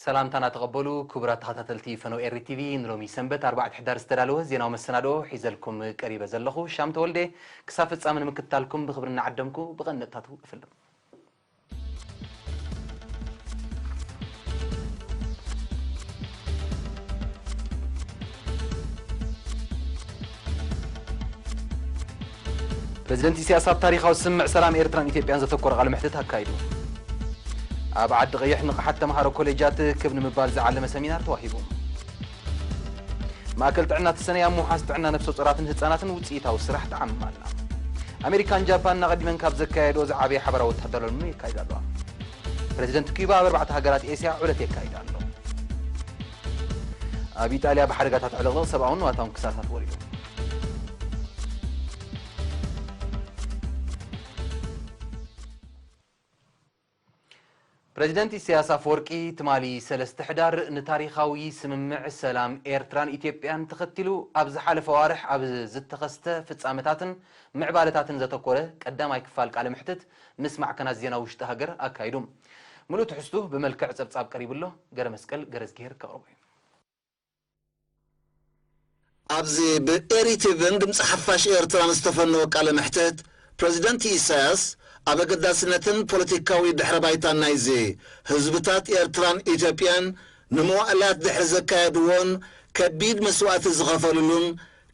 ሰላምታና ተቐበሉ ክቡራት ተኸታተልቲ ፈነው ኤሪ ቲቪ። ንሎሚ ሰንበት ኣርባዕተ ሕዳር ዝተዳለወ ዜናዊ መሰናድኦ ሒዘልኩም ቀሪበ ዘለኹ ሻም ተወልደ። ክሳብ ፍጻመ ንምክትታልኩም ብኽብሪ እናዓደምኩ ብቐንድታቱ እፍልም። ፕረዚደንት ኢሳያስ ኣብ ታሪኻዊ ስምምዕ ሰላም ኤርትራን ኢትዮጵያን ዘተኮረ ቃለ መሕትት ኣካይዱ። ኣብ ዓዲ ቀይሕ ንቕሓት ተምሃሮ ኮሌጃት ክብ ንምባል ዝዓለመ ሰሚናር ተዋሂቡ። ማእከል ጥዕና ተሰነይ ኣብ ምውሓስ ጥዕና ነፍሰ ጡራትን ህጻናትን ውጽኢታዊ ስራሕ ተዓማምና። ኣሜሪካን ጃፓን ኣቐዲመን ካብ ዘካየድኦ ዝዓበየ ሓበራዊ ወታደራዊ ልምምድ የካይዳ ኣለዋ። ፕረዚደንት ኪዩባ ኣብ ኣርባዕተ ሃገራት ኤስያ ዑደት የካይዳ ኣሎ። ኣብ ኢጣልያ ብሓደጋታት ዕልቕልቕ ሰብኣውን ንዋታውን ክሳታት ወሪዱ። ፕረዚደንት ኢሳያስ ኣፈወርቂ ትማሊ ሰለስተ ሕዳር ንታሪኻዊ ስምምዕ ሰላም ኤርትራን ኢትዮጵያን ተኸቲሉ ኣብ ዝሓለፈ ኣዋርሕ ኣብ ዝተኸስተ ፍጻመታትን ምዕባለታትን ዘተኮረ ቀዳማይ ክፋል ቃለ መሕትት ምስ ማዕከናት ዜና ውሽጢ ሃገር ኣካይዱ። ምሉእ ትሕዝቱ ብመልክዕ ጸብጻብ ቀሪቡ ኣሎ። ገረ መስቀል ገረዝግሄር ከቕርቦ እዩ። ኣብዚ ብኤሪ ቲቪን ድምፂ ሓፋሽ ኤርትራን ዝተፈነወ ቃለ መሕትት፣ ፕረዚደንት ኢሳያስ ኣብ ኣገዳስነትን ፖለቲካዊ ድሕረ ባይታን ናይዚ ህዝብታት ኤርትራን ኢትዮጵያን ንመዋእላት ድሕሪ ዘካየድዎን ከቢድ መስዋእቲ ዝኸፈሉሉን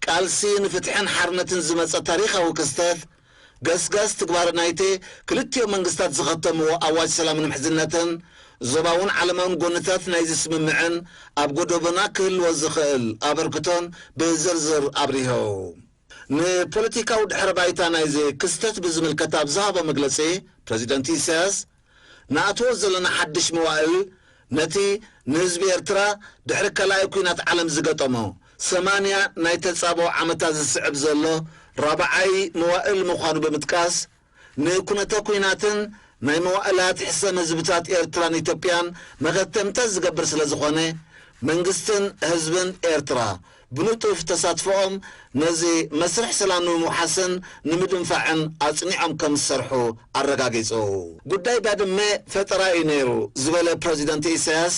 ቃልሲ ንፍትሕን ሓርነትን ዝመጸ ታሪኻዊ ክስተት፣ ገስጋስ ትግባረ ናይቲ ክልቲኦም መንግስታት ዝኸተምዎ ኣዋጅ ሰላምን ምሕዝነትን፣ ዞባውን ዓለማውን ጎንታት ናይዚ ስምምዕን ኣብ ጎደቦና ክህልዎ ዝኽእል ኣበርክቶን ብዝርዝር ኣብሪሆ። ንፖለቲካዊ ድሕረ ባይታ ናይዚ ክስተት ብዝምልከት ኣብ ዝሃቦ መግለጺ፣ ፕረዚደንት ኢሳያስ፣ ንኣትዎ ዘለና ሓድሽ መዋእል፣ ነቲ ንህዝቢ ኤርትራ ድሕሪ ካልኣይ ኲናት ዓለም ዝገጠሞ ሰማንያ ናይ ተጻብኦ ዓመታት ዝስዕብ ዘሎ ራብዓይ መዋእል ምዃኑ ብምጥቃስ፣ ንኩነተ ኲናትን ናይ መዋእላት ሕሰም ህዝብታት ኤርትራን ኢትዮጵያን መኸተምታ ዝገብር ስለ ዝኾነ፣ መንግስትን ህዝብን ኤርትራ ብንጡፍ ተሳትፎኦም ነዚ መስርሕ ሰላም ንምውሓስን ንምድንፋዕን ኣጽኒዖም ከም ዝሰርሑ ኣረጋጊጹ። ጉዳይ ባድመ ፈጠራ እዩ ነይሩ ዝበለ ፕረዚደንት ኢሳያስ፣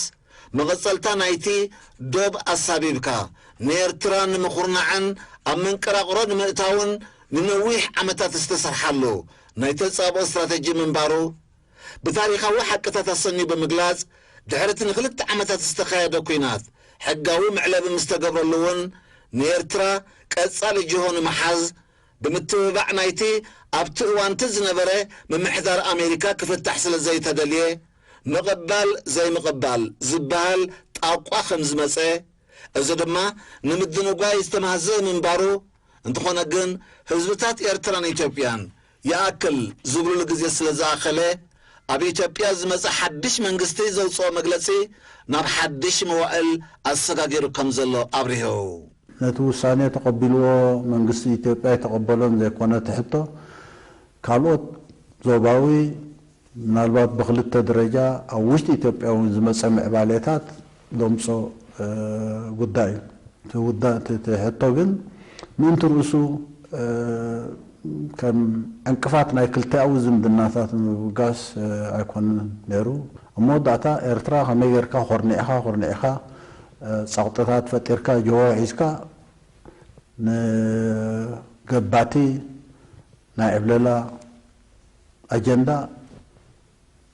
መቐጸልታ ናይቲ ዶብ ኣሳቢብካ ንኤርትራ ንምኹርናዕን ኣብ መንቀራቕሮ ንምእታውን ንነዊሕ ዓመታት ዝተሰርሓሉ ናይ ተጻብኦ ስትራተጂ ምንባሩ ብታሪኻዊ ሓቅታት ኣሰንዩ ብምግላጽ፣ ድሕሪ እቲ ንኽልተ ዓመታት ዝተኻየደ ኲናት ሕጋዊ መዕለቢ ምስ ተገብረሉ እውን ንኤርትራ ቀጻሊ ጅሆ ንምሓዝ ብምትብባዕ ናይቲ ኣብቲ እዋንቲ ዝነበረ ምምሕዳር ኣሜሪካ ክፍታሕ ስለ ዘይተደልየ፣ ምቕባል ዘይምቕባል ዝበሃል ጣቋ ከም ዝመጸ፣ እዚ ድማ ንምድንጓይ ዝተማህዘ ምንባሩ፣ እንተኾነ ግን ህዝብታት ኤርትራን ኢትዮጵያን ይኣክል ዝብሉሉ ግዜ ስለ ዝኣኸለ፣ ኣብ ኢትዮጵያ ዝመጸ ሓድሽ መንግስቲ ዘውጽኦ መግለጺ ናብ ሓድሽ መዋእል ኣሰጋጊሩ ከም ዘሎ ኣብሪሁ። ነቲ ውሳኔ ተቐቢልዎ መንግስቲ ኢትዮጵያ ኣይተቐበሎን ዘይኮነ እቲ ሕቶ፣ ካልኦት ዞባዊ ምናልባት ብክልተ ደረጃ ኣብ ውሽጢ ኢትዮጵያ እውን ዝመጸ ምዕባሌታት ዘምጾ፣ እ፣ ጉዳይ እዩ። እቲ ውዳ-፣ እቲ፣ እቲ ሕቶ ግን ምእንቲ ርእሱ፣ እ፣ ከም ዕንቅፋት ናይ ክልቲኣዊ ዝምድናታት ንምብጋስ፣ እ፣ ኣይኮነን ነይሩ። ኣብ መወዳእታ ኤርትራ ከመይ ጌርካ ኮርኒዕኻ፣ ኮርኒዕኻ፣ እ፣ ጸቕጥታት ፈጢርካ፣ ጅሆ ሒዝካ ንገባቲ ናይ ዕብለላ ኣጀንዳ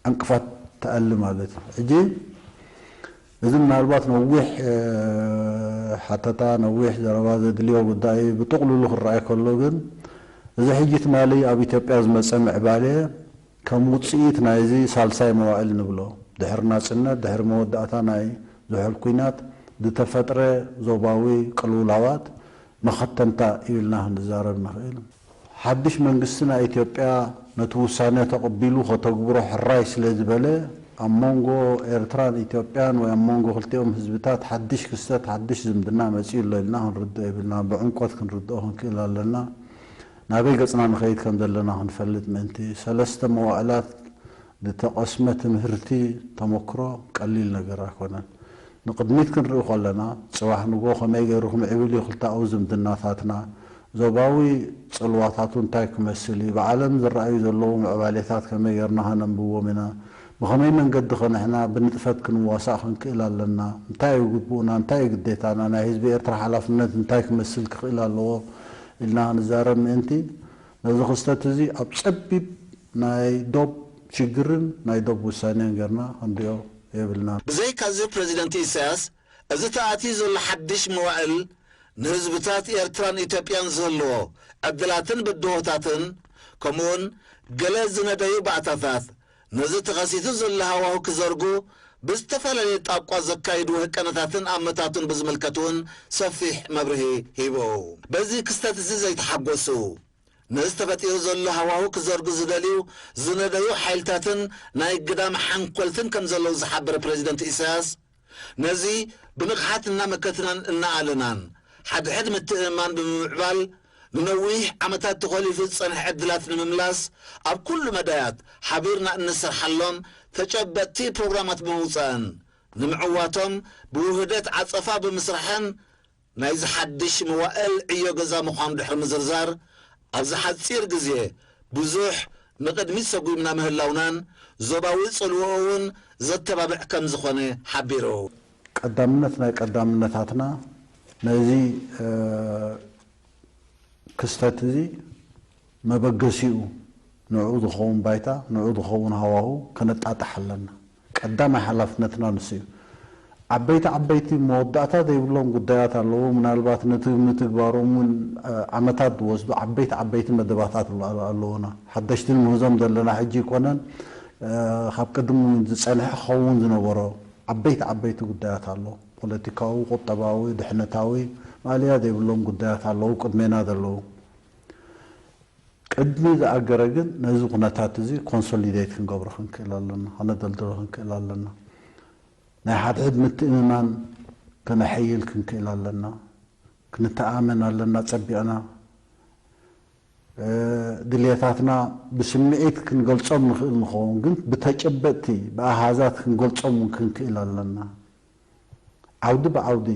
ዕንቅፋት ትኣሊ ማለት እዩ። ሕጂ እዚ ምናልባት ነዊሕ፣ እ፣ ሓተታ፣ ነዊሕ ዘረባ ዘድልዮ ጉዳይ እዩ። ብጥቕሉሉ ክረኣይ ከሎ ግን፣ እዚ ሕጂ ትማሊ ኣብ ኢትዮጵያ ዝመጸ ምዕባሌ ከም ውጽኢት ናይዚ ሳልሳይ መዋእል ንብሎ፣ ድሕሪ ናጽነት፣ ድሕሪ መወዳእታ ናይ ዝሑል ኲናት ዝተፈጥረ ዞባዊ ቅልውላዋት መኸተምታ እዩ ኢልና ክንዛረብ ንኽእል። ሓድሽ መንግስቲ ናይ ኢትዮጵያ ነቲ ውሳነ ተቐቢሉ ከተግብሮ ሕራይ ስለ ዝበለ፣ ኣብ መንጎ ኤርትራን ኢትዮጵያን ወይ ኣብ መንጎ ክልቲኦም ህዝብታት ሓድሽ ክስተት፣ ሓድሽ ዝምድና መጺኡ ኣሎ ኢልና ክንርድኦ የብልና። ብዕምቆት ክንርድኦ ክንክእል ኣለና። ናበይ ገጽና ንኸይድ ከም ዘለና ክንፈልጥ ምእንቲ፣ ሰለስተ መዋእላት ዝተቐስመ ትምህርቲ፣ ተመክሮ ቀሊል ነገር ኣይኮነን። ንቕድሚት ክንርኢ ከለና፣ ጽባሕ ንግሆ ከመይ ገይሩ ክምዕብል እዩ ክልተኣዊ ዝምድናታትና፣ ዞባዊ ጽልዋታቱ እንታይ ክመስል እዩ፣ ብዓለም ዝረኣዩ ዘለዉ ምዕባሌታት ከመይ ገይርና ከነንብቦም ኢና፣ ብኸመይ መንገዲ ኸ ንሕና ብንጥፈት ክንዋሳእ ክንክእል ኣለና? እንታይ እዩ ግቡእና? እንታይ እዩ ግዴታና? ናይ ህዝቢ ኤርትራ ሓላፍነት እንታይ ክመስል ክኽእል ኣለዎ? ኢልና ንዛረብ ምእንቲ፣ ነዚ ክስተት እዚ ኣብ ጸቢብ ናይ ዶብ ሽግርን ናይ ዶብ ውሳኔን ጌርና ክንሪኦ የብልናን። ብዘይካዚ ፕረዚደንት ኢሳያስ፣ እዚ ተኣትዩ ዘሎ ሓድሽ መዋእል ንህዝብታት ኤርትራን ኢትዮጵያን ዝህልዎ ዕድላትን ብድሆታትን፣ ከምኡውን ገለ ዝነደዩ ባእታታት፣ ነዚ ተኸሲቱ ዘሎ ሃዋሁ ክዘርጉ ብዝተፈላለየ ጣቋ ዘካይዱ ህቀነታትን ኣመታቱን ብዝምልከት እውን ሰፊሕ መብርሂ ሂቡ። በዚ ክስተት እዚ ዘይተሓጎሱ፣ ነዚ ተፈጢሩ ዘሎ ሃዋሁ ክዘርጉ ዝደልዩ ዝነደዩ ሓይልታትን ናይ ግዳም ሓንኮልትን ከም ዘለዉ ዝሓበረ ፕረዚደንት ኢሳያስ፣ ነዚ ብንቕሓት እናመከትናን እናኣለናን፣ ሓድሕድ ምትእምማን ብምምዕባል፣ ንነዊሕ ዓመታት ተኾሊፉ ዝጸንሐ ዕድላት ንምምላስ፣ ኣብ ኩሉ መዳያት ሓቢርና እንሰርሓሎም ተጨበጥቲ ፕሮግራማት ብምውጻእን፣ ንምዕዋቶም ብውህደት ዓጸፋ ብምስራሕን፣ ናይዚ ሓድሽ መዋእል ዕዮ ገዛ ምዃኑ ድሕሪ ምዝርዛር፣ ኣብዚ ሓጺር ግዜ ብዙሕ ንቕድሚት ሰጒምና ምህላውናን፣ ዞባዊ ጽልዋኡ እውን ዘተባብዕ ከም ዝኾነ ሓቢሩ። ቀዳምነት ናይ ቀዳምነታትና ነዚ፣ እ፣ ክስተት እዚ መበገሲኡ ንዕኡ ዝኸውን ባይታ፣ ንዕኡ ዝኸውን ሃዋሁ ከነጣጥሕ ኣለና። ቀዳማይ ሓላፍነትና ንሱ እዩ። ዓበይቲ ዓበይቲ መወዳእታ ዘይብሎም ጉዳያት ኣለዉ። ምናልባት ንትግ-፣ ንትግባሮም እውን፣ እ፣ ዓመታት ዝወስዱ ዓበይቲ ዓበይቲ መደባታት ኣለ-፣ ኣለዉና። ሓደሽቲ ንምህዞም ዘለና ሕጂ ኣይኮነን፣ እ፣ ካብ ቅድሚ እውን ዝጸንሐ ክኸውን ዝነበሮ ዓበይቲ ዓበይቲ ጉዳያት ኣሎ። ፖለቲካዊ፣ ቁጠባዊ፣ ድሕነታዊ ማእለያ ዘይብሎም ጉዳያት ኣለዉ ቅድሜና ዘለዉ። ቅድሚ ዝኣገረ ግን ነዚ ኩነታት እዚ ኮንሶሊዴት ክንገብሮ ክንክእል ኣለና፣ ከነደልድሎ ክንክእል ኣለና። ናይ ሓድሕድ ምትእምማን ከነሐይል ክንክእል ኣለና። ክንተኣመን ኣለና ጸቢቕና። እ፣ ድልየታትና ብስምዒት ክንገልጾም ንኽእል ንኸውን፣ ግን ብተጨበጥቲ፣ ብኣሃዛት ክንገልጾም እውን ክንክእል ኣለና። ዓውዲ ብዓውዲ፣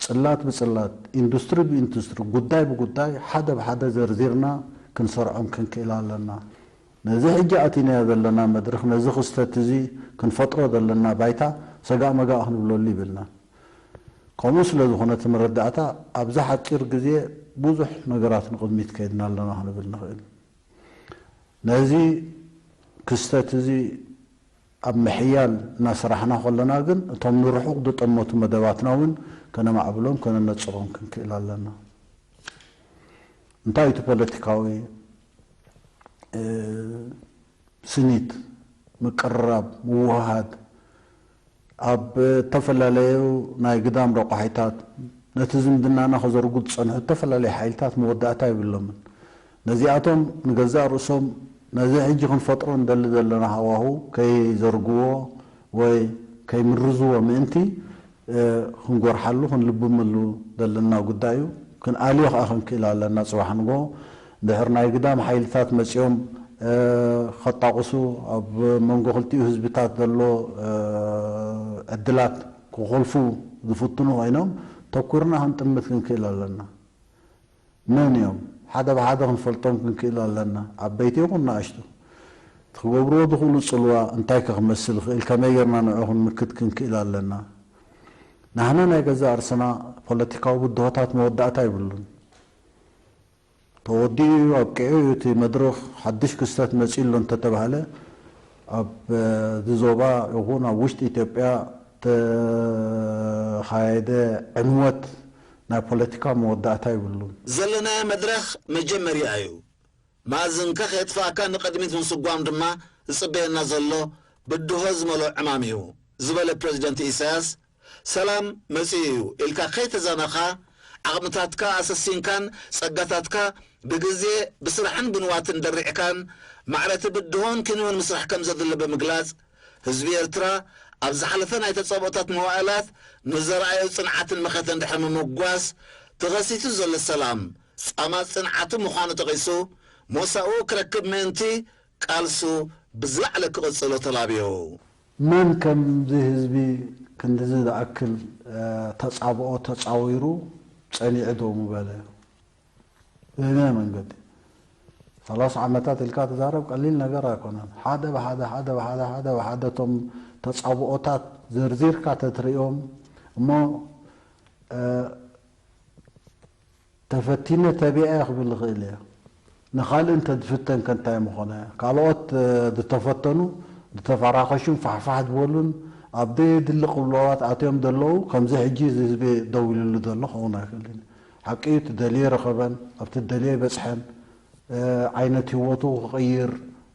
ጽላት ብጽላት፣ ኢንዱስትሪ ብኢንዱስትሪ፣ ጉዳይ ብጉዳይ፣ ሓደ ብሓደ ዘርዚርና ክንሰርዖም ክንክእል ኣለና። ነዚ ሕጂ ኣቲናዮ ዘለና መድረኽ፣ ነዚ ክስተት እዚ ክንፈጥሮ ዘለና ባይታ ሰጋእ መጋእ ክንብለሉ ይብልና። ከምኡ ስለ ዝኾነ እቲ መረዳእታ፣ ኣብዚ ሓጺር ግዜ ብዙሕ ነገራት ንቕድሚት ከይድና ኣለና ክንብል ንኽእል። ነዚ ክስተት እዚ ኣብ ምሕያል እናሰራሕና ከለና ግን፣ እቶም ንርሑቕ ዝጠመቱ መደባትና እውን ከነማዕብሎም፣ ከነነጽሮም ክንክእል ኣለና። እንታይ እቲ ፖለቲካዊ፣ እ፣ ስኒት፣ ምቅርራብ፣ ምውህሃድ፣ ኣብ እተፈላለዩ ናይ ግዳም ረቋሒታት ነቲ ዝምድናና ከዘርጉ ዝጸንሑ እተፈላለዩ ሓይልታት መወዳእታ የብሎምን። ነዚኣቶም ንገዛእ ርእሶም ነዚ ሕጂ ክንፈጥሮ ንደሊ ዘለና ሃዋሁ ከይዘርግዎ ወይ ከይምርዝዎ ምእንቲ፣ እ፣ ክንጎርሓሉ ክንልብመሉ ዘለና ጉዳይ እዩ። ክንኣልዮ ከኣ ክንክእል ኣለና። ጽባሕ ንግሆ ድሕሪ ናይ ግዳም ሓይልታት መጺኦም፣ እ፣ ከጣቕሱ፣ ኣብ መንጎ ክልቲኡ ህዝብታት ዘሎ፣ እ፣ ዕድላት ክኾልፉ ዝፍትኑ ኮይኖም፣ ተኲርና ክንጥምት ክንክእል ኣለና። መን እዮም? ሓደ ብሓደ ክንፈልጦም ክንክእል ኣለና። ዓበይቲ ይኹን ንኣሽቱ። እቲ ክገብርዎ ዝኽእሉ ጽልዋ እንታይ ከ ክመስል ይኽእል? ከመይ ጌርና ንዕኡ ክንምክት ክንክእል ኣለና? ናህና ናይ ገዛእ ርእስና ፖለቲካዊ ብድሆታት መወዳእታ የብሉን። ተወዲኡ እዩ፣ ኣብቂዑ እዩ እቲ መድረኽ፣ ሓድሽ ክስተት መጺኡ ኣሎ እንተተባህለ፣ ኣብ፣ እ፣ እዚ ዞባ ይኹን ኣብ ውሽጢ ኢትዮጵያ ተኻየደ ዕንወት ናይ ፖለቲካ መወዳእታ የብሉን። ዘለናዮ መድረኽ መጀመርያ እዩ። መኣዝንካ ከየጥፋእካ ንቕድሚት ምስጓም ድማ ዝጽበየና ዘሎ ብድሆ ዝመልኦ ዕማም እዩ ዝበለ ፕረዚደንት ኢሳያስ፣ ሰላም መጺኡ እዩ ኢልካ ከይተዛነኻ፣ ዓቕምታትካ ኣሰሲንካን ጸጋታትካ ብግዜ ብስራሕን ብንዋትን ደሪዕካን ማዕረቲ ብድሆን ክንዮን ምስራሕ ከም ዘድሊ ብምግላጽ፣ ህዝቢ ኤርትራ ኣብ ዝሓለፈ ናይ ተጻብኦታት መዋእላት ንዘርኣዮ ጽንዓትን መኸተን ድሕሪ ምምጓስ፣ ተኸሲቱ ዘሎ ሰላም ጻማ ጽንዓቱ ምዃኑ ጠቒሱ፣ ሞሳኡ ክረክብ ምእንቲ ቃልሱ ብዝለዓለ ክቕጽሎ ተላብዮ። መን ከምዚ ህዝቢ ክንድዚ ዝኣክል፣ እ፣ ተጻብኦ ተጻዊሩ ጸኒዑ ደው ምበለ? በየናይ መንገዲ? ሰላሳ ዓመታት ኢልካ ትዛረብ ቀሊል ነገር ኣይኮነን። ሓደ ብሓደ፣ ሓደ ብሓደ፣ ሓደ ብሓደ እቶም ተጻብኦታት ዘርዚርካ ተትርእዮም እሞ፣ እ፣ ተፈቲነ ተቢዐ ክብል እኽእል እየ። ንኻልእ እንተ ዝፍተን ከ እንታይ ምኾነ? ካልኦት፣ እ፣ ዝተፈተኑ፣ ዝተፈራኸሹን ፋሕፋሕ ዝበሉን ኣብ ደየድሊ ቅልውላዋት ኣትዮም ዘለዉ፣ ከምዚ ሕጂ እዚ ህዝቢ ደው ኢሉሉ ዘሎ ክኸውን ኣይክእልን እዩ። ሓቂ እዩ፣ እቲ ደልዮ ኣይረኸበን፣ ኣብቲ ደልዮ ኣይበጽሐን። እ፣ ዓይነት ህይወቱ ክቕይር፣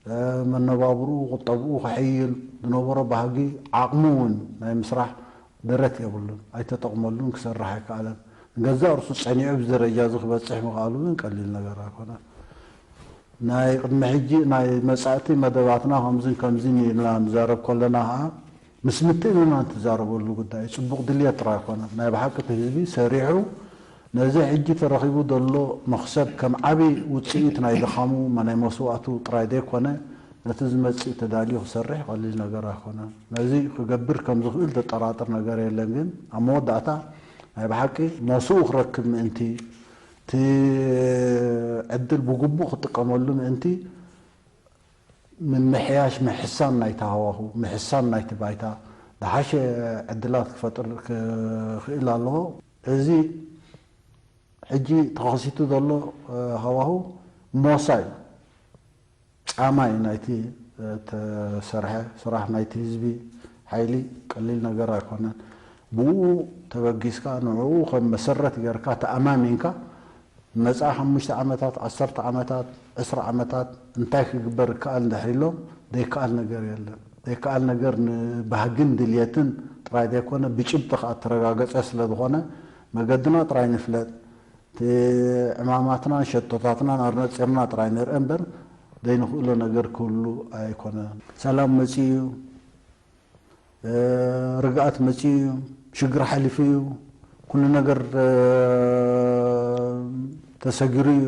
እ፣ መነባብርኡ፣ ቁጠብኡ ክሕይል፣ ዝነበሮ ባህጊ፣ ዓቕሙ እውን ናይ ምስራሕ ደረት የብሉን፣ ኣይተጠቕመሉን፣ ክሰርሕ ኣይከኣለን። ንገዛእ ርእሱ ጸኒዑ ኣብዚ ደረጃ እዚ ክበጽሕ ምኽኣሉ ግን ቀሊል ነገር ኣይኮነን። ናይ ቅድሚ ሕጂ ናይ መጻእቲ መደባትና ከምዝን ከምዝን ኢልና ንዛረብ ከለና ኸዓ ምስ ምትእምማን ትዛረበሉ ጉዳይ እዩ። ጽቡቕ ድልየት ጥራይ ኣይኮነን። ናይ ብሓቂ እቲ ህዝቢ ሰሪሑ ነዚ ሕጂ ተረኺቡ ዘሎ መኽሰብ ከም ዓቢ ውጽኢት ናይ ድኻሙ፣ ናይ መስዋእቱ ጥራይ ዘይኮነ፣ ነቲ ዝመጽእ ተዳልዩ ክሰርሕ ቀሊል ነገር ኣይኮነን። ነዚ ክገብር ከም ዝኽእል ዘጠራጥር ነገር የለን። ግን ኣብ መወዳእታ ናይ ብሓቂ ሞስኡ ክረክብ ምእንቲ፣ እቲ ዕድል ብግቡእ ክጥቀመሉ ምእንቲ፣ ምምሕያሽ፣ ምሕሳን ናይቲ ሃዋሁ፣ ምሕሳን ናይቲ ባይታ፣ ዝሓሸ ዕድላት ክፈጥር ክኽእል ኣለዎ። እዚ ሕጂ ተኸሲቱ ዘሎ፣ እ፣ ሃዋሁ ሞሳ እዩ። ጻማ እዩ ናይቲ፣ እ፣ ተሰርሐ ስራሕ፣ ናይቲ ህዝቢ ሓይሊ ቀሊል ነገር ኣይኮነን። ብኡ ተበጊስካ ንዕኡ ከም መሰረት ጌርካ ተኣማሚንካ ንመጻኢ ሓሙሽተ ዓመታት፣ ዓሰርተ ዓመታት፣ ዕስራ ዓመታት እንታይ ክግበር ይከኣል እንድሕር ኢሎም ዘይከኣል ነገር የለን። ዘይከኣል ነገር ንባህግን ድልየትን ጥራይ ዘይኮነ ብጭብጢ ከኣ እተረጋገጸ ስለ ዝኾነ መገድና ጥራይ ንፍለጥ። እቲ ዕማማትናን ሸቶታትናን ኣነጺርና ጥራይ ንርአ እምበር ዘይንኽእሎ ነገር ክህሉ ኣይኮነን። ሰላም መጺኡ እዩ። እ፣ ርግኣት መጺኡ እዩ። ሽግር ሓሊፉ እዩ። ኩሉ ነገር፣ እ፣ ተሰጊሩ እዩ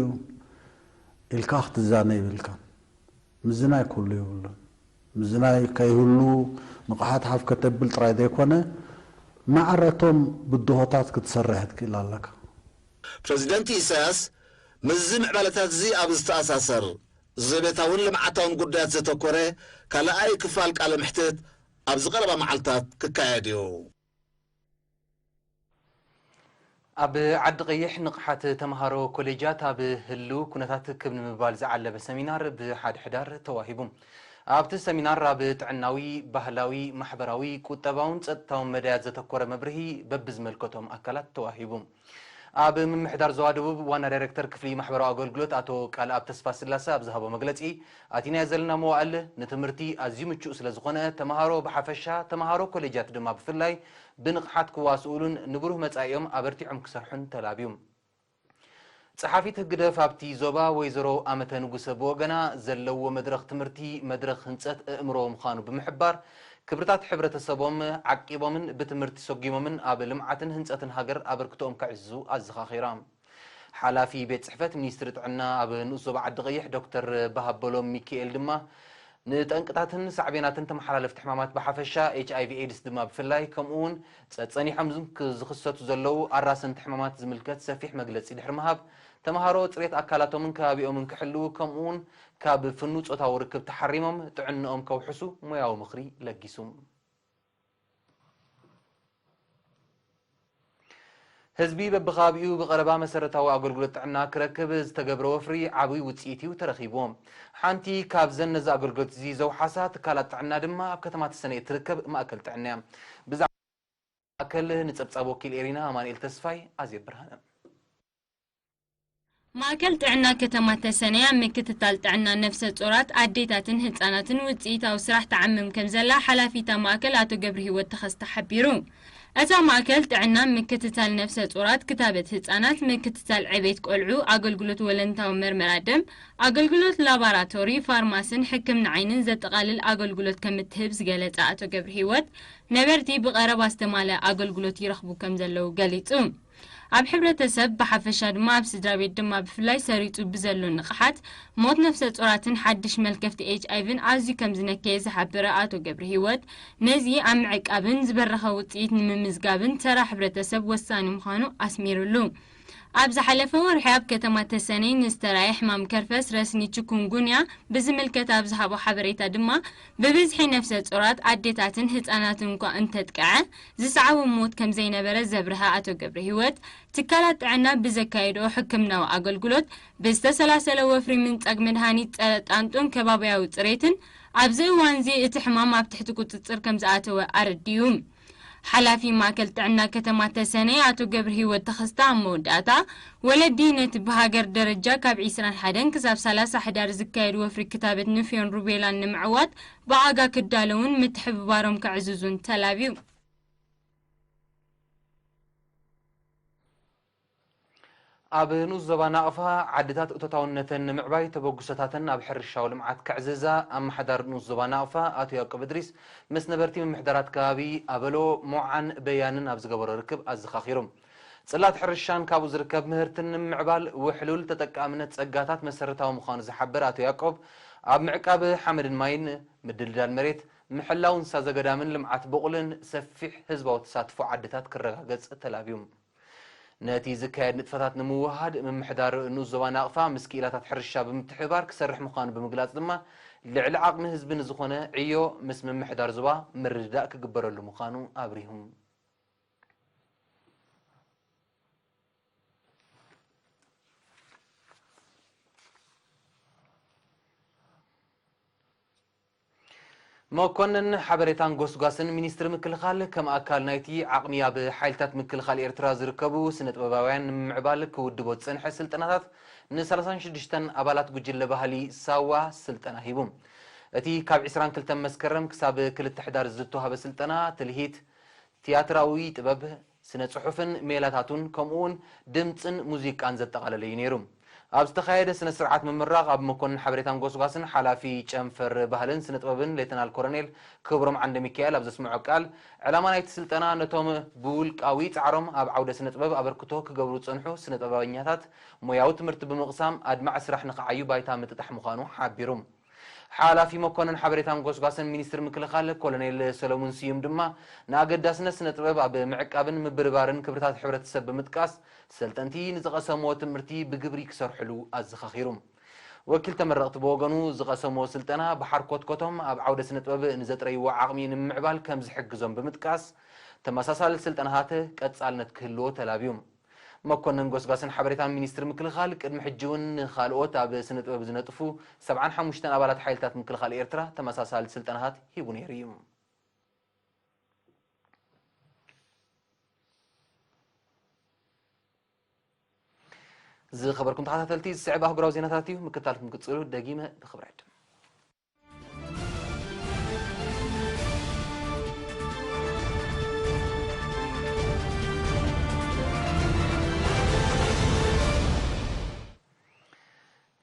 ኢልካ ክትዛነ ይብልካን። ምዝናይ ክህሉ የብሉን። ምዝናይ ከይህሉ ንቕሓት ሓፍ ከተብል ጥራይ ዘይኮነ፣ ማዕረቶም ብድሆታት ክትሰርሕ ትክእል ኣለካ። ፕረዚደንት ኢሳያስ ምስዚ ምዕባለታት እዚ ኣብ ዝተኣሳሰር ዘቤታውን ልምዓታውን ጉዳያት ዘተኮረ ካልኣይ ክፋል ቃለ መሕትት ኣብዚ ቀረባ መዓልታት ክካየድ እዩ። ኣብ ዓዲ ቀይሕ ንቕሓት ተምሃሮ ኮሌጃት ኣብ ህልው ኩነታት ክብ ንምባል ዝዓለመ ሰሚናር ብሓድሕዳር ተዋሂቡ። ኣብቲ ሰሚናር ኣብ ጥዕናዊ፣ ባህላዊ፣ ማሕበራዊ፣ ቁጠባውን ጸጥታውን መዳያት ዘተኮረ መብርሂ በብዝመልከቶም ኣካላት ተዋሂቡ። ኣብ ምምሕዳር ዞባ ደቡብ ዋና ዳይሬክተር ክፍሊ ማሕበራዊ ኣገልግሎት ኣቶ ቃልኣብ ተስፋስላሰ ኣብ ዝሃቦ መግለጺ፣ ኣቲናዮ ዘለና መዋእል ንትምህርቲ ኣዝዩ ምቹእ ስለ ዝኾነ፣ ተምሃሮ ብሓፈሻ፣ ተምሃሮ ኮሌጃት ድማ ብፍላይ ብንቕሓት ክዋስኡሉን ንብሩህ መጻኢኦም ኣበርቲዖም ክሰርሑን ተላብዩ። ጸሓፊት ህግደፍ ኣብቲ ዞባ ወይዘሮ ኣመተ ንጉሰ ብወገና፣ ዘለዎ መድረኽ ትምህርቲ መድረኽ ህንጸት ኣእምሮ ምዃኑ ብምሕባር፣ ክብርታት ሕብረተሰቦም ዓቂቦምን ብትምህርቲ ሰጒሞምን ኣብ ልምዓትን ህንጸትን ሃገር ኣበርክቶኦም ከዕዝዙ ኣዘኻኺራ። ሓላፊ ቤት ጽሕፈት ሚኒስትሪ ጥዕና ኣብ ንኡስ ዞባ ዓዲ ቀይሕ ዶክተር በሃበሎም ሚካኤል ድማ፣ ንጠንቅታትን ሳዕቤናትን ተመሓላለፍቲ ሕማማት ብሓፈሻ፣ ኤች ኣይ ቪ ኤድስ ድማ ብፍላይ፣ ከምኡ እውን ጸጸኒሖም ዝም-፣ ክ-፣ ዝኽሰቱ ዘለዉ ኣራሰንቲ ሕማማት ዝምልከት ሰፊሕ መግለጺ ድሕሪ ምሃብ፣ ተምሃሮ ጽሬት ኣካላቶምን ከባቢኦምን ክሕልዉ፣ ከምኡ እውን ካብ ፍኑው ጾታዊ ርክብ ተሓሪሞም ጥዕንኦም ከውሕሱ ሞያዊ ምኽሪ ለጊሱ። ህዝቢ በብኸባቢኡ ብቐረባ መሰረታዊ ኣገልግሎት ጥዕና ክረክብ ዝተገብረ ወፍሪ ዓብዪ ውፅኢት እዩ ተረኺብዎ። ሓንቲ ካብዘን ነዚ ኣገልግሎት እዚ ዘውሓሳ ትካላት ጥዕና ድማ ኣብ ከተማ ተሰነይ እትርከብ ማእከል ጥዕና እያ። ብዛዕባ ማእከል ንጸብጻብ ወኪል ኤሪና ኣማኑኤል ተስፋይ ኣዜብ ብርሃነ። ማእከል ጥዕና ከተማ ተሰነይ ኣብ ምክትታል ጥዕና ነፍሰ ጾራት፣ ኣዴታትን ህጻናትን ውጽኢታዊ ስራሕ ትዓምም ከም ዘላ ሓላፊ እታ ማእከል ኣቶ ገብረሂወት ተኸስተ ሓቢሩ። እታ ማእከል ጥዕና ምክትታል ነፍሰ ጾራት፣ ክታበት ህጻናት፣ ምክትታል ዕቤት ቆልዑ፣ ኣገልግሎት ወለንታዊ መርመራ ደም፣ ኣገልግሎት ላባራቶሪ፣ ፋርማስን ሕክምና ዓይንን ዘጠቓልል ኣገልግሎት ከም እትህብ ዝገለጸ ኣቶ ገብረሂወት፣ ነበርቲ ብቐረባ ዝተማልአ ኣገልግሎት ይረኽቡ ከም ዘለዉ ገሊጹ። ኣብ ሕብረተሰብ ብሓፈሻ ድማ ኣብ ስድራ ቤት ድማ ብፍላይ ሰሪጹ ብዘሎ ንቕሓት፣ ሞት ነፍሰ ጾራትን ሓድሽ መልከፍቲ ኤች ኣይ ቪን ኣዝዩ ከም ዝነከየ ዝሓበረ ኣቶ ገብረሂወት፣ ነዚ ኣብ ምዕቃብን ዝበረኸ ውጽኢት ንምምዝጋብን ተራ ሕብረተሰብ ወሳኒ ምዃኑ ኣስሚሩሉ። ኣብ ዝሓለፈ ወርሒ ኣብ ከተማ ተሰነይ ንዝተራእየ ሕማም ከርፈስ ረስኒ ቺኩንጉንያ ብዝምልከት ኣብ ዝሃቦ ሓበሬታ ድማ፣ ብብዝሒ ነፍሰ ጾራት ኣዴታትን ህጻናትን እኳ እንተጥቅዐ፣ ዝሰዓቦም ሞት ከም ዘይነበረ ዘብርሀ ኣቶ ገብረ ህይወት፣ ትካላት ጥዕና ብዘካየድኦ ሕክምናዊ ኣገልግሎት ብዝተሰላሰለ ወፍሪ ምንጻግ መድሃኒት ጸረ ጣንጡን ከባብያዊ ጽሬትን፣ ኣብዚ እዋንዚ እቲ ሕማም ኣብ ትሕቲ ቁጽጽር ከም ዝኣተወ ኣረዲኡ። ሓላፊ ማእከል ጥዕና ከተማ ተሰነይ ኣቶ ገብረሂወት ተኸስተ ኣብ መወዳእታ፣ ወለዲ ነቲ ብሃገር ደረጃ ካብ ዒስራን ሓደን ክሳብ ሰላሳ ሕዳር ዝካየድ ወፍሪ ክታበት ንፍዮን ሩቤላን ንምዕዋት ብኣጋ ክዳለውን ምትሕብባሮም ከዕዝዙን ተላብዩ። ኣብ ንኡስ ዞባ ናቕፋ ዓድታት እቶታውነተን ንምዕባይ ተበግሶታተን ኣብ ሕርሻዊ ልምዓት ከዕዝዛ ኣመሓዳሪ ንኡስ ዞባ ናቕፋ ኣቶ ያዕቆብ እድሪስ ምስ ነበርቲ ምምሕዳራት ከባቢ ኣበሎ፣ ሞዓን በያንን ኣብ ዝገበሮ ርክብ ኣዘኻኺሩ። ጽላት ሕርሻን ካብኡ ዝርከብ ምህርትን ንምምዕባል ውሕሉል ተጠቃምነት ጸጋታት መሰረታዊ ምዃኑ ዝሓበረ ኣቶ ያዕቆብ፣ ኣብ ምዕቃብ ሓመድን ማይን፣ ምድልዳል መሬት፣ ምሕላው እንስሳ ዘገዳምን ልምዓት ቡቕልን ሰፊሕ ህዝባዊ ተሳትፎ ዓድታት ክረጋገጽ ተላብዩ። ነቲ ዝካየድ ንጥፈታት ንምውህሃድ፣ ምምሕዳር ንኡስ ዞባ ናቕፋ ምስ ክኢላታት ሕርሻ ብምትሕብባር ክሰርሕ ምዃኑ ብምግላጽ ድማ፣ ልዕሊ ዓቕሚ ህዝቢ ንዝኾነ ዕዮ ምስ ምምሕዳር ዞባ ምርድዳእ ክግበረሉ ምዃኑ ኣብሪሁ። መኮንን ሓበሬታን ጎስጓስን ሚኒስትሪ ምክልኻል፣ ከም ኣካል ናይቲ ዓቕሚ ኣብ ሓይልታት ምክልኻል ኤርትራ ዝርከቡ ስነ ጥበባውያን ንምምዕባል ክውድቦ ዝጸንሐ ስልጠናታት፣ ን ሰላሳን ሽዱሽተን ኣባላት ጉጅለ ባህሊ ሳዋ ስልጠና ሂቡ። እቲ ካብ ዒስራን ክልተን መስከረም ክሳብ ክልተ ሕዳር ዝተዋህበ ስልጠና፣ ትልሂት፣ ትያትራዊ ጥበብ፣ ስነ ጽሑፍን ሜላታቱን፣ ከምኡውን ድምጽን ሙዚቃን ዘጠቓለለ እዩ ነይሩ። ኣብ ዝተኻየደ ስነ ስርዓት ምምራቕ፣ ኣብ መኮንን ሓበሬታን ጎስጓስን ሓላፊ ጨንፈር ባህልን ስነ ጥበብን ሌተናል ኮሎኔል ክብሮም ዓንደ ሚካኤል ኣብ ዘስምዖ ቃል፣ ዕላማ ናይቲ ስልጠና ነቶም ብውልቃዊ ጻዕሮም ኣብ ዓውደ ስነ ጥበብ ኣበርክቶ ክገብሩ ዝጸንሑ ስነ ጥበበኛታት ሞያዊ ትምህርቲ ብምቕሳም ኣድማዒ ስራሕ ንኽዓዩ ባይታ ምጥጣሕ ምዃኑ ሓቢሩ። ሓላፊ መኮንን ሓበሬታን ጎስጓስን ሚኒስትሪ ምክልኻል ኮሎኔል ሰለሙን ስዩም ድማ፣ ንኣገዳስነት ስነ ጥበብ ኣብ ምዕቃብን ምብርባርን ክብርታት ሕብረተሰብ ብምጥቃስ፣ ሰልጠንቲ ንዝቐሰምዎ ትምህርቲ ብግብሪ ክሰርሕሉ ኣዘኻኺሩ። ወኪል ተመረቕቲ ብወገኑ፣ ዝቐሰምዎ ስልጠና ብሓርኮትኮቶም ኣብ ዓውደ ስነ ጥበብ ንዘጥረይዎ ዓቕሚ ንምምዕባል ከም ዝሕግዞም ብምጥቃስ፣ ተመሳሳሊ ስልጠናታት ቀጻልነት ክህልዎ ተላብዩ። መኮንን ጎስጓስን ሓበሬታን ሚኒስትሪ ምክልኻል፣ ቅድሚ ሕጂ እውን ንኻልኦት ኣብ ስነ ጥበብ ዝነጥፉ ሰብዓን ሓሙሽተን ኣባላት ሓይልታት ምክልኻል ኤርትራ ተመሳሳሊ ስልጠናታት ሂቡ ነይሩ እዩ። ዝኸበርኩም ተኸታተልቲ፣ ዝስዕብ ኣህጉራዊ ዜናታት እዩ፣ ምክትታልኩም ክትጽሉ ደጊመ ብኽብሪ ዕድም።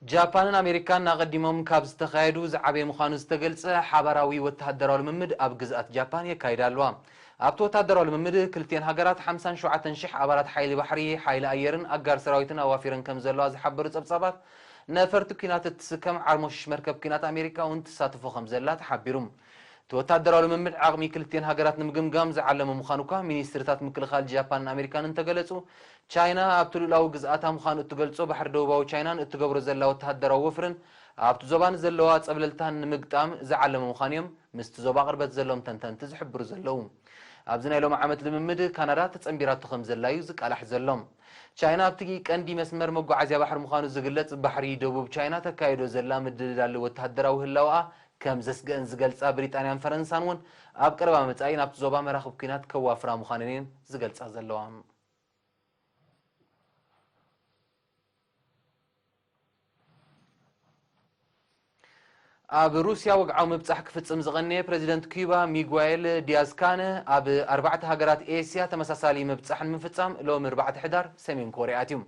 ጃፓንን ኣሜሪካን ኣቐዲሞም ካብ ዝተኻየዱ ዝዓበየ ምዃኑ ዝተገልጸ ሓባራዊ ወተሃደራዊ ልምምድ ኣብ ግዝኣት ጃፓን የካይዳ ኣለዋ። ኣብቲ ወተሃደራዊ ልምምድ ክልቲኤን ሃገራት ሓምሳን ሸውዓተን ሽሕ ኣባላት ሓይሊ ባሕሪ፣ ሓይሊ ኣየርን ኣጋር ሰራዊትን ኣዋፊረን ከም ዘለዋ ዝሓበሩ ጸብጻባት፣ ነፈርቲ ኲናት እትስከም ዓርሞሽሽ መርከብ ኲናት ኣሜሪካ እውን ትሳተፎ ከም ዘላ ተሓቢሩ። እቲ ወተሃደራዊ ልምምድ ዓቕሚ ክልቲኤን ሃገራት ንምግምጋም ዝዓለመ ምዃኑ እኳ ሚኒስትርታት ምክልኻል ጃፓንን ኣሜሪካን እንተገለጹ፣ ቻይና ኣብቲ ልኡላዊ ግዝኣታ ምዃኑ እትገልጾ ባሕሪ ደቡባዊ ቻይናን እትገብሮ ዘላ ወተሃደራዊ ወፍርን ኣብቲ ዞባ ንዘለዋ ጸብለልታን ንምግጣም ዝዓለመ ምዃኑ እዮም ምስቲ ዞባ ቅርበት ዘለዎም ተንተንቲ ዝሕብሩ ዘለዉ። ኣብዚ ናይ ሎሚ ዓመት ልምምድ ካናዳ ተጸንቢራቶ ከም ዘላ እዩ ዝቃላሕ ዘሎ። ቻይና ኣብቲ ቀንዲ መስመር መጓዓዝያ ባሕሪ ምዃኑ ዝግለጽ ባሕሪ ደቡብ ቻይና ተካይዶ ዘላ ምድልዳል ወተሃደራዊ ህላወኣ ከም ዘስግአን ዝገልጻ ብሪጣንያን ፈረንሳን እውን ኣብ ቀረባ መጻኢ ናብቲ ዞባ መራኽብ ኲናት ከዋፍራ ምዃነን እየን ዝገልጻ ዘለዋ። ኣብ ሩስያ ወግዓዊ ምብጻሕ ክፍጽም ዝቐነየ ፕረዚደንት ኪዩባ ሚጓኤል ዲያዝ ካነ፣ ኣብ ኣርባዕተ ሃገራት ኤስያ ተመሳሳሊ ምብጻሕ ንምፍጻም ሎሚ ኣርባዕተ ሕዳር ሰሜን ኮርያ ኣትዩ።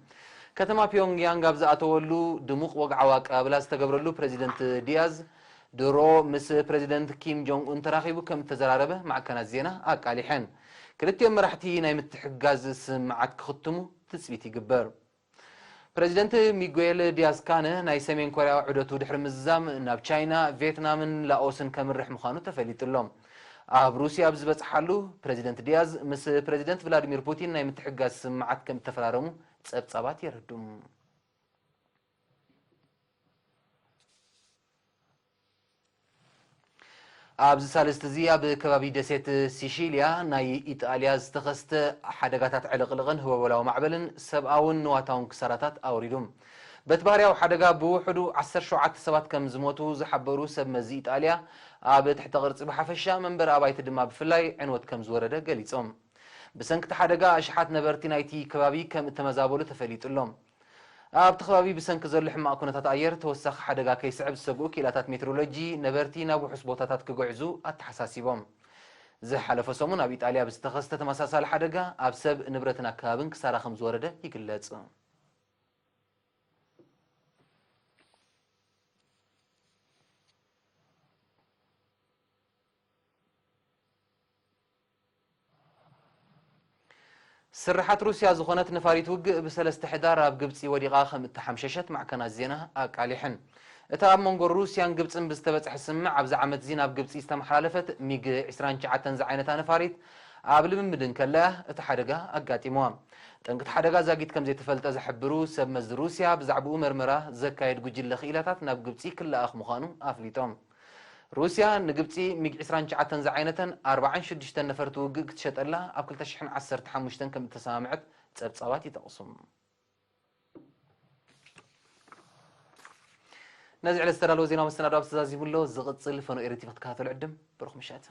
ከተማ ፒዮንግያንግ ኣብ ዝኣተወሉ ድሙቕ ወግዓዊ ኣቀባብላ ዝተገብረሉ ፕረዚደንት ዲያዝ፣ ድሮ ምስ ፕረዚደንት ኪም ጆንግ ኡን ተራኺቡ ከም እተዘራረበ ማዕከናት ዜና ኣቃሊሐን። ክልቲኦም መራሕቲ ናይ ምትሕግጋዝ ስምዓት ክኽትሙ ትጽቢት ይግበር። ፕረዚደንት ሚጉኤል ዲያዝ ካነ ናይ ሰሜን ኮርያ ዑደቱ ድሕሪ ምዝዛም፣ ናብ ቻይና፣ ቪየትናምን ላኦስን ከምርሕ ምዃኑ ተፈሊጡ ኣሎ። ኣብ ሩስያ ኣብ ዝበጽሓሉ፣ ፕረዚደንት ዲያዝ ምስ ፕረዚደንት ቭላዲሚር ፑቲን ናይ ምትሕግጋዝ ስምምዓት ከም እተፈራረሙ ጸብጻባት የረዱ። ኣብዚ ሳልስቲ እዚ ኣብ ከባቢ ደሴት ሲሺልያ ናይ ኢጣልያ ዝተኸስተ ሓደጋታት ዕልቕልቕን ህቦበላዊ ማዕበልን ሰብኣውን ንዋታውን ክሳራታት ኣውሪዱ። በቲ ባህርያዊ ሓደጋ ብውሕዱ ዓሰርተ ሸውዓተ ሰባት ከም ዝሞቱ ዝሓበሩ ሰብ መዚ ኢጣልያ፣ ኣብ ትሕተ ቅርጺ ብሓፈሻ መንበሪ ኣባይቲ ድማ ብፍላይ ዕንወት ከም ዝወረደ ገሊጾም። ብሰንኪ እቲ ሓደጋ ኣሽሓት ነበርቲ ናይቲ ከባቢ ከም እተመዛበሉ ተፈሊጡ ኣሎ። ኣብቲ ከባቢ ብሰንኪ ዘሎ ሕማቕ ኩነታት ኣየር ተወሳኺ ሓደጋ ከይስዕብ ዝሰግኡ ክኢላታት ሜትሮሎጂ ነበርቲ ናብ ውሑስ ቦታታት ክግዕዙ ኣተሓሳሲቦም። ዝሓለፈ ሰሙን ኣብ ኢጣልያ ብዝተኸስተ ተመሳሳሊ ሓደጋ ኣብ ሰብ ንብረትን ኣከባብን ክሳራ ከም ዝወረደ ይግለጽ። ስርሓት ሩስያ ዝኾነት ነፋሪት ውግእ ብሰለስተ ሕዳር ኣብ ግብጺ ወዲቓ ከም እተሓምሸሸት ማዕከናት ዜና ኣቃሊሐን። እታ ኣብ መንጎ ሩስያን ግብጽን ብዝተበጽሐ ስምምዕ ኣብዚ ዓመት እዚ ናብ ግብጺ ዝተመሓላለፈት ሚግ ዕስራን ትሽዓተን ዝዓይነታ ነፋሪት ኣብ ልምምድ እንከላ እቲ ሓደጋ ኣጋጢምዋ። ጠንቂ እቲ ሓደጋ ዛጊት ከም ዘይተፈልጠ ዝሕብሩ ሰብ መዚ ሩስያ ብዛዕባኡ መርመራ ዘካየድ ጉጅለ ክኢላታት ናብ ግብጺ ክለኣኽ ምዃኑ ኣፍሊጦም። ሩስያ ንግብጺ ሚግ ዕስራን ትሽዓተን ዝዓይነተን ኣርባዓን ሽዱሽተን ነፈርቲ ውግእ ክትሸጠላ ኣብ ክልተ ሽሕን ዓሰርተ ሓሙሽተን ከም እተሰማምዐት ጸብጻባት ይጠቕሱ። ነዚ ዕለት ዝተዳለወ ዜና መሰናዶ ኣብ ተዛዚሙ ኣሎ። ዝቕጽል ፈኖ ኤሪ ቲቪ ክትከታተሉ ዕድም። ብሩኽ ምሸት።